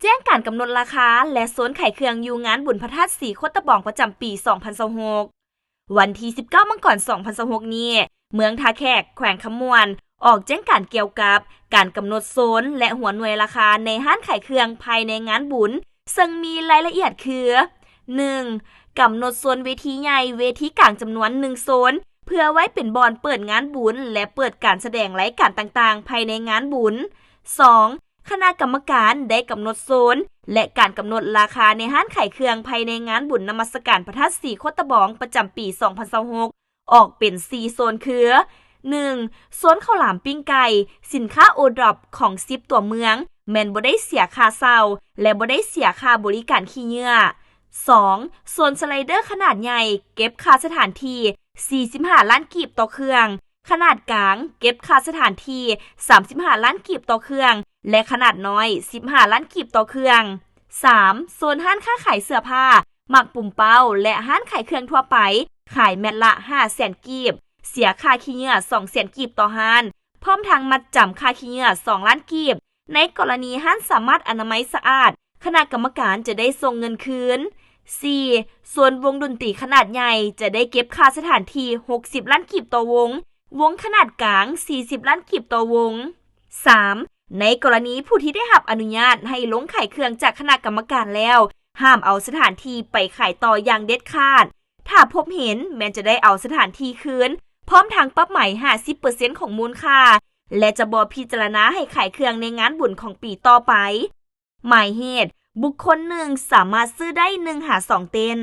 ແຈ້ງການກຳນົດລາຄາ ແລະ ໂຊນຂາຍເຄື່ອງຢູ່ງານບຸນພະທາດສີໂຄດຕະບອງປະຈຳປີສອງພັນຊາວຫົກ. ວັນທີສິບເກົ້າ ມັງກອນ ສອງພັນຊາວຫົກນີ້, ເມືອງທ່າແຂກ ແຂວງຄຳມ່ວນ ອອກແຈ້ງການກ່ຽວກັບການກຳນົດໂຊນ ແລະ ຫົວໜ່ວຍລາຄາໃນຮ້ານຂາຍເຄື່ອງພາຍໃນງານບຸນ, ເຊິ່ງມີລາຍລະອຽດຄື ໜຶ່ງ ກຳນົດໂຊນເວທີໃຫຍ່, ເວທີກາງຈຳນວນໜຶ່ງໂຊນ ເພື່ອໄວ້ເປັນບ່ອນເປີດງານບຸນ ແລະ ເປີດການສະແດງລາຍການຕ່າງໆພາຍໃນງານບຸນ. ສອງ ຄະນະກຳມະການໄດ້ກຳນົດໂຊນ ແລະ ການກຳນົດລາຄາໃນຮ້ານຂາຍເຄື່ອງພາຍໃນງານບຸນນະມັດສະການພະທາດສີໂຄດຕະບອງປະຈຳປີສອງພັນຊາວຫົກ ອອກເປັນສີ່ໂຊນຄື ໜຶ່ງ ໂຊນເຂົ້າຫຼາມປີ້ງໄກ່, ສິນຄ້າໂອດຣອບຂອງສິບຕົວເມືອງ ແມ່ນບໍ່ໄດ້ເສຍຄ່າເຊົ່າ ແລະ ບໍ່ໄດ້ເສຍຄ່າບໍລິການຂີ້ເຫຍື້ອ. ສອງ ໂຊນສະໄລເດີຂະໜາດໃຫຍ່ ເກັບຄ່າສະຖານທີ່ສີ່ສິບຫ້າລ້ານກີບຕໍ່ເຄື່ອງ, ຂະໜາດກາງ ເກັບຄ່າສະຖານທີ່ສາມສິບຫ້າລ້ານກີບຕໍ່ເຄື່ອງ ແລະ ຂະໜາດນ້ອຍສິບຫ້າລ້ານກີບຕໍ່ເຄື່ອງ. ສາມ ໂຊນຮ້ານຄ້າຂາຍເສື້ອຜ້າ, ໝາກປຸມເປົ້າ ແລະ ຮ້ານຂາຍເຄື່ອງທົ່ວໄປ ຂາຍແມັດລະຫ້າແສນກີບ, ເສຍຄ່າຂີ້ເຫຍື້ອສອງແສນກີບຕໍ່ຮ້ານ, ພ້ອມທັງມັດຈຳຄ່າຂີ້ເຫຍື້ອສອງລ້ານກີບ. ໃນກໍລະນີຮ້ານສາມາດອະນາໄມສະອາດ, ຄະນະກຳມະການຈະໄດ້ສົ່ງເງິນຄືນ. ສີ່ ໂຊນວົງດົນຕີຂະໜາດໃຫຍ່ ຈະໄດ້ເກັບຄ່າສະຖານທີ່ຫົກສິບລ້ານກີບຕໍ່ວົງ, ວົງຂະໜາດກາງສີ່ສິບລ້ານກີບຕໍ່ວົງ. ສາມ ໃນກໍລະນີຜູ້ທີ່ໄດ້ຮັບອະນຸຍາດໃຫ້ລົງຂາຍເຄື່ອງຈາກຄະນະກຳມະການແລ້ວ, ຫ້າມເອົາສະຖານທີ່ໄປຂາຍຕໍ່ຢ່າງເດັດຂາດ. ຖ້າພົບເຫັນ, ແມ່ນຈະໄດ້ເອົາສະຖານທີ່ຄືນ, ພ້ອມທັງປັບໃໝຫ້າສິບເປີເຊັນຂອງມູນຄ່າ ແລະ ຈະບໍ່ພິຈາລະນາໃຫ້ຂາຍເຄື່ອງໃນງານບຸນຂອງປີຕໍ່ໄປ. ໝາຍເຫດ, ບຸກຄົນໜຶ່ງສາມາດຊື້ໄດ້ໜຶ່ງຫາສອງເຕັນ.